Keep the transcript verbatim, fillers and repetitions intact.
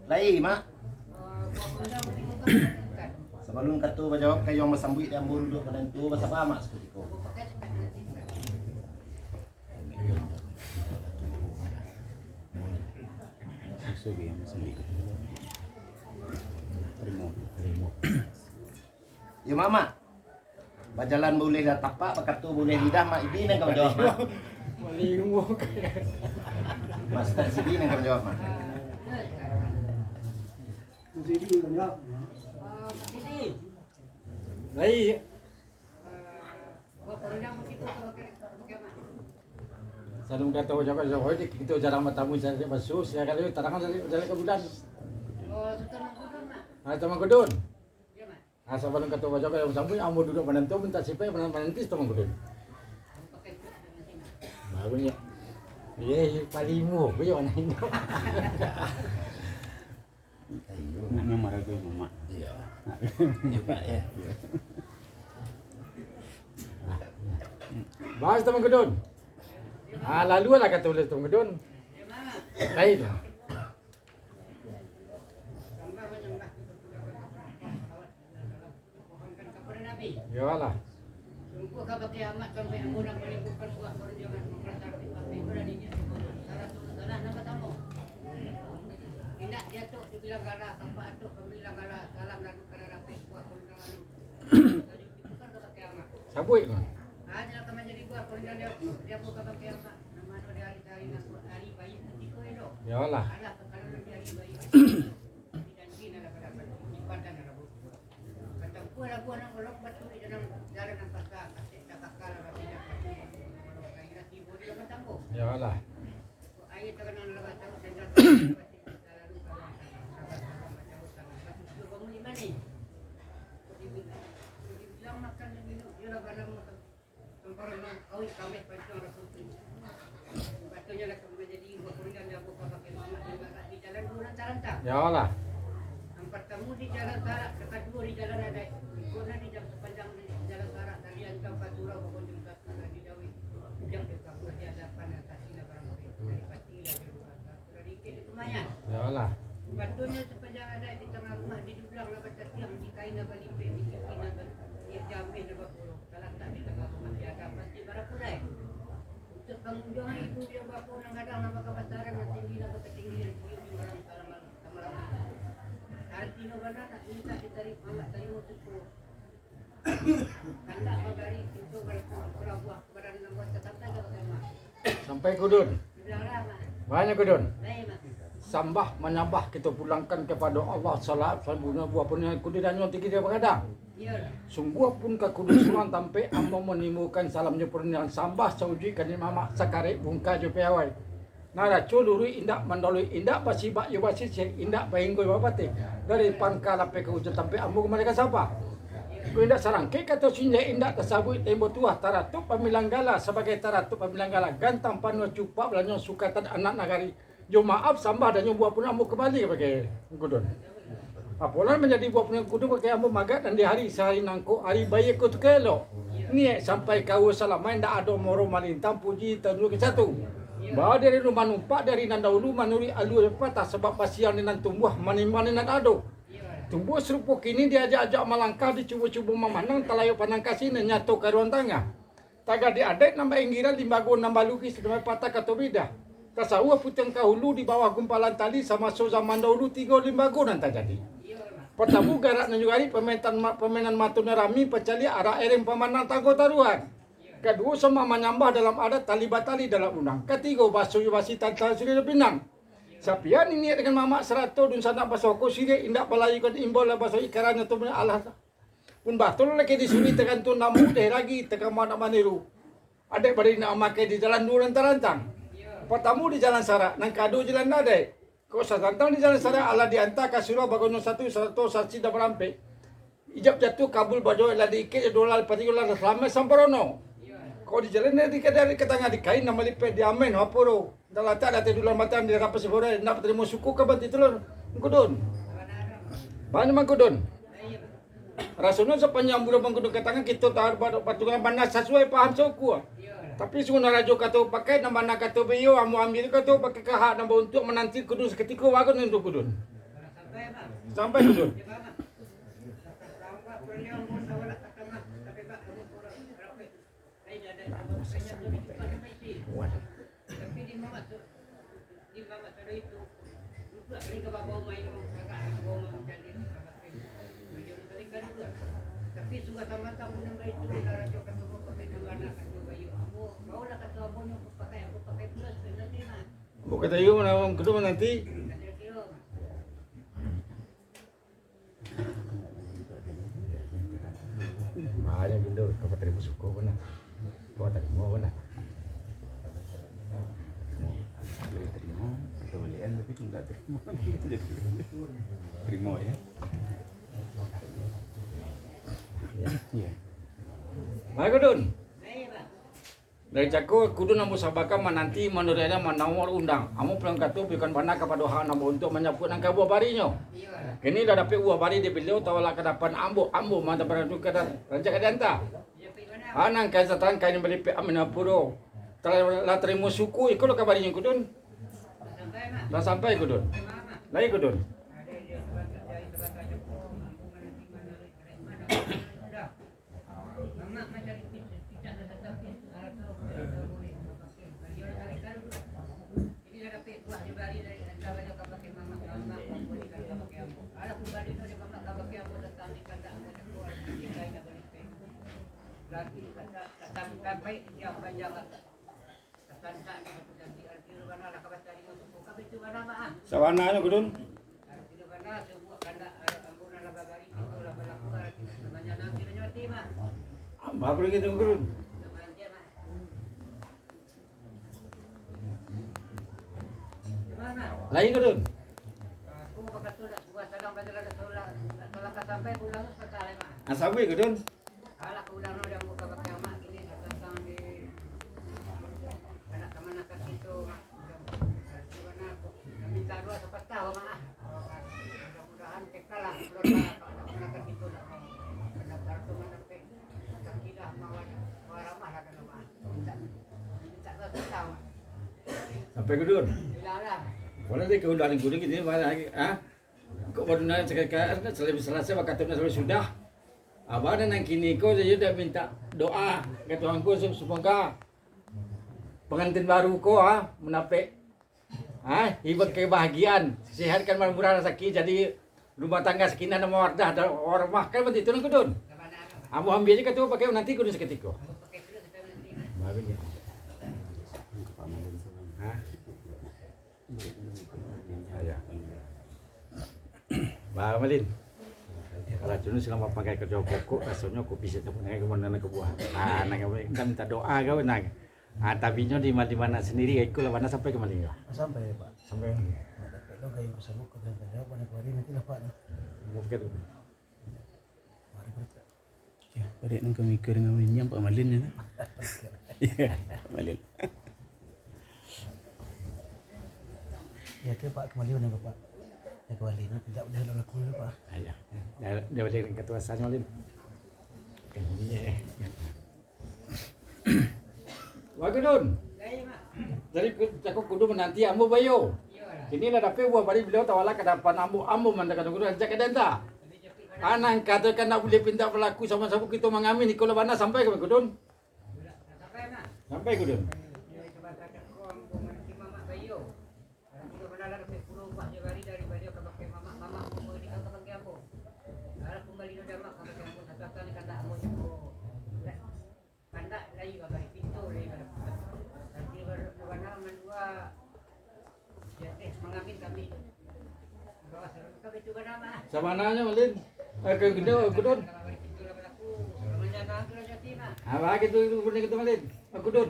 Lai, Mak. Sabalun kato bajawab, ka yang basambuik di ambo duduak manantu, basaba, Mak, sakutiko. Yo, Mak, Mak. Bajalan buliah tapak, bakato buliah lidah, Mak. Ibi nan ka manjawab, Mak. Malinguak. Mas, Sidi nan ka manjawab, Mak. Sidi nan ka manjawab. Baik. Salam kato ucapan, kito jarang batamu, cari basuh, sia kali tarang dari, dari ka bulan. Ah, Tuan Mangkudun. Ah, sabalun kato baco ka yang sambuik, ambo duduak manantu, mintak sipai, mana-, mananti Tuan Mangkudun. Baru nyo. Ye, palimo, ko yo nan indak. Iyo, nak marago mamak. Iyo. Iyo, Pak, yo. Bahas Tuan Mangkudun. Ah, lalu lah kato uleh Tuan Mangkudun. Lain. Iyolah. Sabuik. Iyolah. Iyolah. Iyolah. Iyolah. Sampai Kudun. Banyak Kudun. Sambah manyambah kito pulangkan kapado Allah, salawat, salam buah pun Kudun dan nyo tinggi dia bagadang. Sungguah pun ka Kudun surang tampek ambo manimbulkan salam jo pun yang sambah saujuik ka ni mamak sakarek bungka jo piawai. Naraco luruih indak mandoloi, indak basibak yo basisih, indak bainggo yo bapatih. Dari pangka lapeh ka ujuang tampek ambo kambali ka sapa? Ko indak sarangkek kato sinjek, indak tasabuik tembo tuah, taratup pamilang gala sabagai taratup pamilang gala, gantang panuah cupak balanyo sukatan anak nagari. Jo maaf sambah dan nyo buah pun ambo kambali bagai Kudun. Apolah manjadi buah pun Kudun bagai ambo magak dan di hari sahari nangko hari bayie ko tu ka elok. Niaik sampai kawo salamaik ndak ado moro malintang puji tanjua ka satu. Bawa dari rumah numpak dari nan dahulu manuruik alua patah sabab basiang di nan tumbuah manimba di nan ado. Tumbuah sarupo kini diajak-ajak malangkah dicubo-cubo mamanang talayak panang kasih nan nyato karuang tangah. Tagak di adaik nan bainggiran, limbago nan balukih, sadamai patah kato bidah. Tasawuah putiang kahulu di bawah gumpalan tali, samaso zaman dahulu tigo limbago nan tajadi. Partamo garak nan jugarik, pamainan ma-, pamainan mato nan rami, pacaliak arak ereng pamandang tangko taruhan. Kaduo sama manyambah dalam adat, tali batali dalam undang. Katigo baso jo basi, tantang suri jo pinang. Sapian niniak dengan mamak sarato dunsanak basoko siriak indak balayukan imbau lah baso ikarannyo tu alah. Pun batul laki disuri tagantuang namu deh lagi takama nak maniru. Adaik bari nak mamakai di jalan duo nan tarantang. Partamo di jalan sarak, nan kaduo jalan adaik. Kok satantang di jalan sarak alah dianta ka surau bagonyo satu sarato sasi dan barampek. Ijab jatuah kabul bajo lah diikek jo dolar patigo lah salamai samparono. Kok di jalan dari ka, dari ka tangah di kain nan malipek di amen hapuro. Talatak di ateh dulang batang di rapas sibora, nak tarimo suku ka banti tulun. Mangkudun. Bana Mangkudun. Rasonyo sapanjang bulan Mangkudun ka tangah, kito taruih ba-, batunggang bana sasuai paham saukua. Tapi sungguah nan rajo kato pakai, nan bana kato baiyo, ambo ambiak kato pakai kahak nan bauntuak mananti Kudun sakutiko, bagus nan tu Kudun. Sampai, Kudun. Bukan tayo, Kudun nanti. Banyak bindo, kau tarimo suko pun lah. Kau tarimo pun lah. Tarimo, kita balian tapi tu tak tarimo. Tarimo, ya. Ya. Baik, Kudun. Dari cako, Kudun ambo sabakan mananti manuruiknyo manawar undang. Ambo pulang kato bukan bana kapado hak ambo untuak manyabuik nan kabuah barinyo. Kini lah dapek buah bari di baliau, tawalah ka dapan ambo, ambo mantap baradu ka da-, rancak ka dianta. Anang ka datang kain balipek amin apuro. Telah, lah tarimo suku, iko lo kabarinyo, Kudun. Lah sampai, Kudun. Lai, Kudun. Sabananyo, Kudun. Apo lagi tu, Kudun? Lain, Kudun. Ah, sabuik, Kudun. Alah, ka ulang no, dia buka pakai amak, kini datang di anak kamanakan kito, mak. Mudah-mudahan, minta doa sapatah, mak, ah. Mudah-mudahan kekal lah, keluarga anak kamanakan kito, nak. Kena baratu mandapek sakinah mawaddah warahmah lah, kena, mak. Minta, minta doa sapatah, mak. Sampai, Kudun. Iyalah. Boleh deh, ka ulang Kudun kini, mana lagi, ah? Kok baru nak cakap, selesai, selesai, waktu nak selesai sudah. Abah nan kini ko sajo dah minta doa ka Tuhan ko, semoga pengantin baru ko, ah, mandapek, ah, ibarat kebahagiaan, sehatkan murah rasaki, jadi rumah tangga sakinah dan mawaddah, dan warahmah, kan begitu, Kudun? Ambo ambiak je ka tu pakai nanti, Kudun, sakutiko. Baru ni. Hah? Iyo. Bah, Malin. Racun tu salamo pakai karajo pokok, rasonyo kopi sajo pun ka buah. Ah, nan kami kan minta doa kau, nah. Ah, tabiknyo di ma-, di mana sandiri, iko lah bana sampai ka Malin lah. Sampai, Pak. Sampai. Nak dapek lo kayu pasabuk ka dalam, pada kuari nanti lah, Pak, ni. Mungkin. Mari, Pak. Yo, barek nan kami iko dengan Malin, nyo, Pak Malin nyo tu. Iyo, Pak Malin. Yo, oke, Pak, kembali dengan Bapak. Yo, kembali. Tidak boleh ada laku dulu, Pak. Ayo. Dia, dia boleh dengan ketua saya, Malin. Wah, Kudun. Jadi, ku-, cako Kudun mananti ambo bayo. Kini lah dapek buah bari baliau, tawalah ka dapan ambo, ambo mandanga Kudun, rancak ka dianta. Anang kato kan ndak buliah pintak balaku, samo-samo kito mangamin, iko lah bana sampai ka Kudun. Sampai, Kudun. Kandak lai babari pintu lai balaku. Tapi bana mandua, yo, eh, mangamin kami. Bawa salam kami tu bana, Mak. Sabananyo, Lin. Eh, ka Kudun, Kudun. Babari pintu lai balaku. Manjana tu lah jadi, Mak. Ah, bagi tu, tu, Kudun, Kudun, Lin. Eh, Kudun.